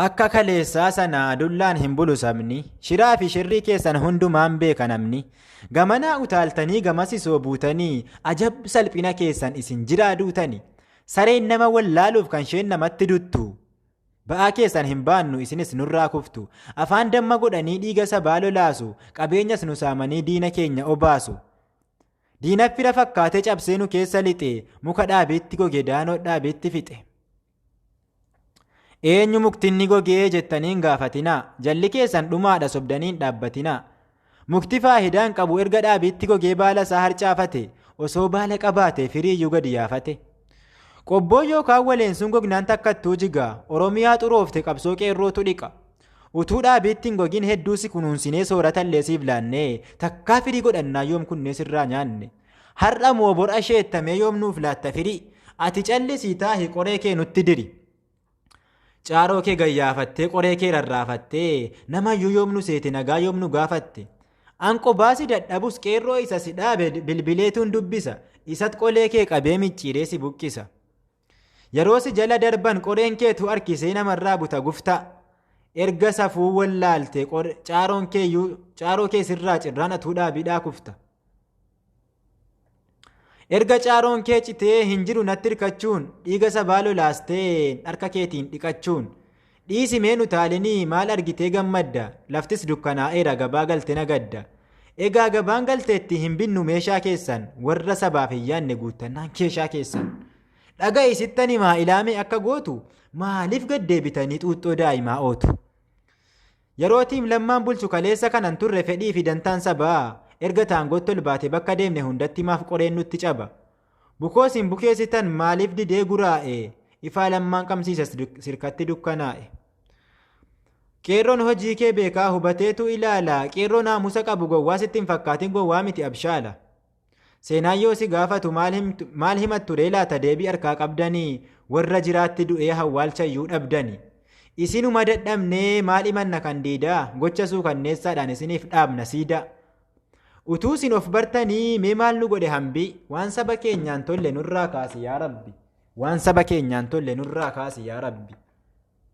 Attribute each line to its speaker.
Speaker 1: Akka kaleessaa sanaa dullaan hin bulu sabni, shiraa fi shirrii keessan hundumaan beeka namni. Gamanaa utaaltanii gamas isoo buutanii, ajab salphina keessan isin jiraa duutani. Sareen nama wallaaluuf kan isheen namatti duttu. Ba'aa keessan hin baannu isinis nurraa kuftu. Afaan damma godhanii dhiiga sabaa lolaasu, qabeenyas nu saamanii diina keenya obaasu. Diina fira fakkaatee cabsee nu keessa lixe, muka dhaabiitti goge daanoo dhaabiitti fixe. Eenyu muktinni gogee jettanii hin gaafatinaa, jalli keessan dhumaadha sobdanii hin dhaabbatinaa. Mukti faayidaan qabu erga dhaabiitti gogee baala isaa harcaafate, osoo baala qabaate firii iyyuu gadi yaafate. Qobboo yookaan waleensuun gognaan takkattuu jiga, Oromiyaa xuroofte qabsoo qeerrootu dhiqa. Utuu dhaabiitti hin gogin hedduu si kunuunsinee sooratallee siif laannee, takkaa firii godhannaa yoom kunnee sirraa nyaanne. Har'a moo bor asheettamee yoom nuuf laatta firii, ati callisii taahi qoree kee nutti diri. Caaroo kee gayyaafattee qoree kee rarraafattee namayyuu yoom nu seete nagaa yoom nu gaafatte. An qobaa si dadhabus qeerroo isa si dhaabe bilbileetuun dubbisa isat qolee kee qabee micciiree si buqqisa. Yeroo si jala darban qoreen keetu harkisee namarraa buta guftaa. Erga safuu wallaalte caaroon kee caaroo kee sirraa cirraan atuu dhaabiidhaa kufta. Erga caaroon kee citee hin jiru natti hirkachuun dhiiga sabaa lolaastee harka keetiin dhiqachuun dhiisi mee nu taalinii maal argitee gammadda laftis dukkanaa'eera gabaa galte nagadda. Egaa gabaan galteetti hin binnu meeshaa keessan warra sabaaf hin yaadne guuttannaan keeshaa keessan. Dhaga'i sittan himaa ilaamee akka gootu maaliif gad deebitanii xuuxxoo daa'imaa ootu? Yeroo tiim lammaan bulchu kaleessa kanan turre fedhii fi dantaan sabaa erga taangootti ol baate bakka deemne hundatti maaf qoreen nutti caba. Bukoo isin bukeessitan maaliif didee guraa'e ifaa lammaan qabsiisa sirkatti dukkanaa'e. Qeerroon hojii kee beekaa hubateetu ilaala qeerroo naamusa qabu gowwaa sitti hin fakkaatin gowwaa miti abshaala. Seenaan yoo si gaafatu maal himattu ree laata deebii harkaa qabdanii warra jiraatti du'ee hawwaalcha iyyuu dhabdani. Isinuma dadhabnee maal himanna kan diidaa gocha suukanneessaadhaan isiniif dhaabna siidaa. Utuu isin of bartanii mee maal nu godhe hambii waan saba keenyaan tolle nurraa kaasi yaa rabbi. Waan saba keenyaan tolle nurraa kaasi yaa rabbi.